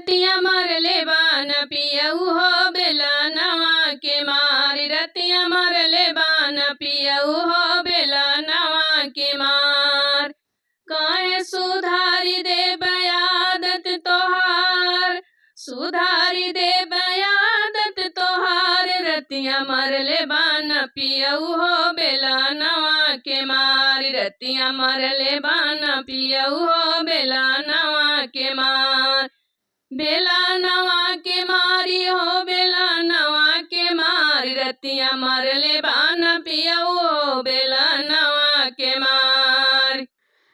रतिया मरले बान पियऊ हो बेला नवा के मारी। रतिया मरले बान पियऊ हो बेला नवा के मार। काहे सुधारी दे आदत तोहार, सुधारी दे आदत तोहार। रतिया मरले बान पियऊ हो बेला नवा के मारी। रतिया मरले बान पियऊ हो बेला नवा के मार। बेला नवा के मारी हो बेला नवा के मारी। रतिया मरले बान पियऊ हो बेला नवा के मार।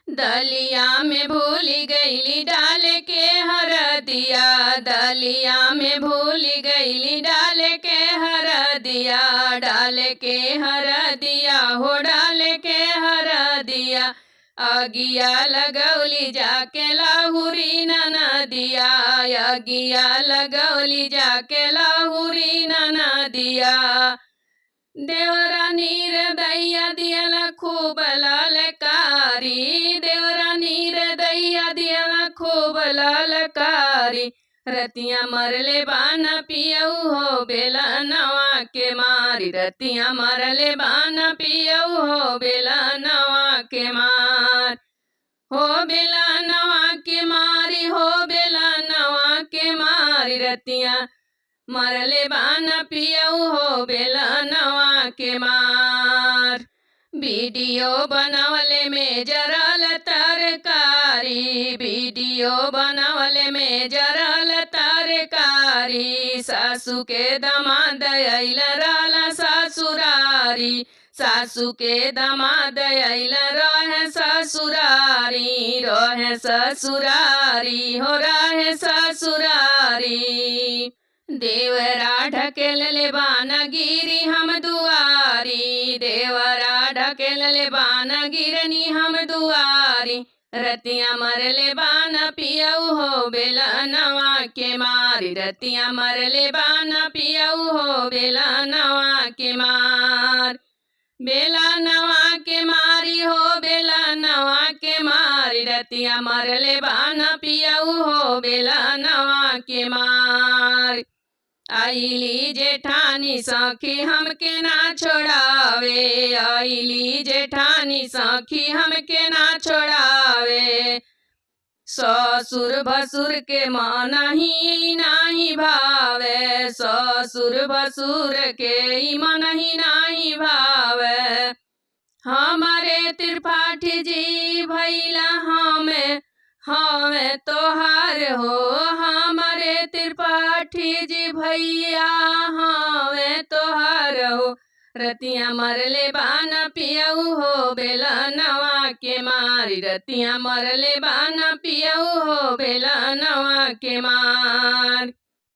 दलिया में भूल गईली डाल के हरदिया, दलिया में भूल गईली डाल के हरदिया, डाल के हरदिया हो डाल के हरदिया। अगिया लगौली जाके लाहुरी नदिया, अगिया लगौली जाके लाहुरी नदिया। देवरा नीर दैया दियला खूब लालकारी, देवरा नीर दैया दियला खूब लालकारी। रतिया मरले बान पियऊ हो बेला नवा के मारी। रतिया मरले बान पियऊ हो बेला नवा के मार। हो बेला नवा के मारी, हो बेला नवा के मारी। रतिया मरले बान पियऊ हो बेला नवा के मार। वीडियो बनावले में जरल तरकारी, वीडियो बनावले में जरल तरकारी। सासू के दमाद अइल रहला ससुरारी, सासू के दमाद अइल रहे ससुरारी, रहे ससुरारी हो रहे ससुरारी। देवरा ढकेल ले बान गिरी हम दुआरी, देवरा ढकेल ले बान गिरनी हम दुआरी। रतिया मरले बान पियऊ हो बेला नवा के मारी। रतिया मरले बान पियऊ हो बेला नवा के मार। बेला नवा के मारी हो बेला नवा के मारी। रतिया मरले बान पियऊ हो बेला नवा के मार। आईली जेठानी सखी हमके ना छोड़ावे, आईली जेठानी सखी हमके ना छोड़ावे। ससुर भसुर के मन ही नाही भावे, ससुर भसुर के मन ही नाही भावे। हमारे त्रिपाठी जी भैला हमें हमें तोहार हो, हमारे त्रिपाठी जी भैया हमें तोहार हो। रतिया मरले बान पियऊ हो बेला नवा के मारी। रतिया मरले बान पियऊ हो बेला नवा के मार।